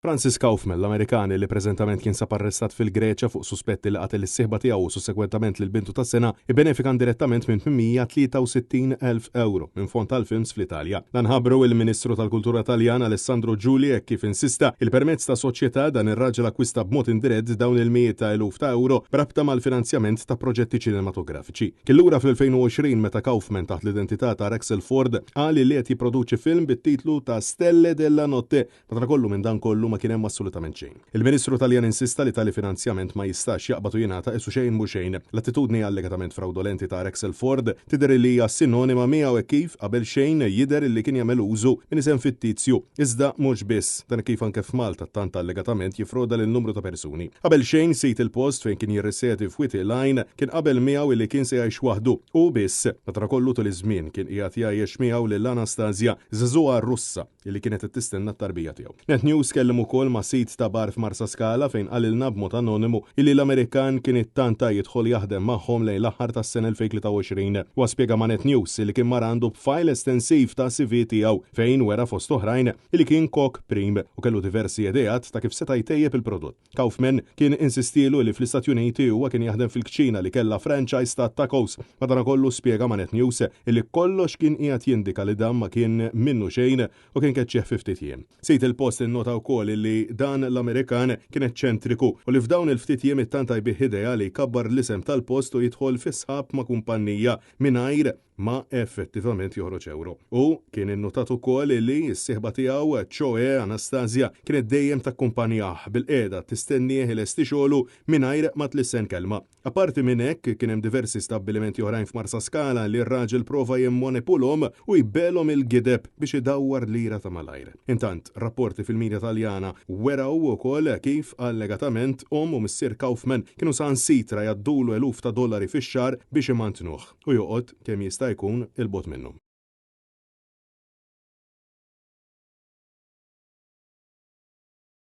Francis Kaufman, l-Amerikan li preżentament jinsab arrestat fil-Greċja fuq suspetti li qatel is-sieħba tiegħu u sussekwentament lil bintu ta' sena, ibbenefika indirettament minn 863,000 ewro minn fond tal-films fl-Italja. Dan ħabbru il-Ministru tal-Kultura Taljan Alessandro Giuli hekk kif insista il permezz ta' soċjetà dan ir-raġel akkwista b'mod indirett dawn il-mijiet ta' eluf ta' ewro b'rabta mal-finanzjament ta' proġetti ċinematografiċi. Kien lura fl-2020 meta Kaufman taħt l-identità ta' Rexel Ford qal li qed jipproduċi film bit-titlu ta' Stelle della Notte. Madankollu minn dan kollu ma kien hemm assolutament xejn. Il-Ministru Taljan insista li tali finanzjament ma jistax jaqbad u jingħata qisu xejn mhu xejn. L-attitudni allegatament frawdolenti ta' Rexel Ford tidher li hija sinonima miegħu hekk kif, qabel xejn, jidher li kien jagħmel użu minn isem fittizju. Iżda mhux biss, dan kif anke f'Malta tant allegatament jiffroda lil numru ta' persuni. Qabel xejn, sid il-post fejn kien jirrisjedi f'Wied il-Għajn kien qabel miegħu illi kien se jgħix waħdu, hu biss. Madankollu tul iż-żmien kien qiegħed jgħajjex miegħu lil Anastasia, żagħżugħa Russa li kienet qed tistenna t-tarbija tiegħu. Net News kellem ukoll ma' sid ta' bar f'Marsaskala fejn qalilna b'mod anonimu illi l-Amerikan kien ittanta jidħol jaħdem magħhom lejn l-aħħar tas-sena 2023. Huwa spjega ma' Net News illi kien mar għandu b'fajl estensiv ta' CV tiegħu fejn wera fost oħrajn illi kien kok prim u kellu diversi ideat ta' kif seta' jtejjeb il-prodott. Kaufman kien insistielu li fl-Istati Uniti huwa kien jaħdem fil-kċina li kellha franchise ta' tacos. Madankollu spjega ma' Net News li kollox kien qiegħed jindika li dan ma kien minnu xejn u kien keċċih fi ftit jiem. Sid il-post innota wkoll li dan l-Amerikan kien eċċentriku u li f'dawn il-ftit jiem ittanta jbigħ idea li jkabbar l-isem tal-post u jidħol fi sħab ma' kumpannija mingħajr ma effettivament joħroġ ewro. U kien innutat ukoll li s-sieħba tiegħu, ċoe Anastasia, kienet dejjem takkumpanjah bilqiegħda tistennieh ilesti xogħlu mingħajr ma tlissen kelma. Apparti minn hekk, kien hemm diversi stabbilimenti oħrajn f'Marsaskala li r-raġel prova jimmanipulhom u jbegħlhom il-gideb biex idawwar lira ta' malajr. Intant, rapporti fil-media Taljana weraw ukoll kif allegatament omm u missier Kaufman kienu saħansitra jgħaddulu eluf ta' dollari fix-xahar biex imantnuh u joqgħod kemm jista' jkun 'il bogħod minnhom.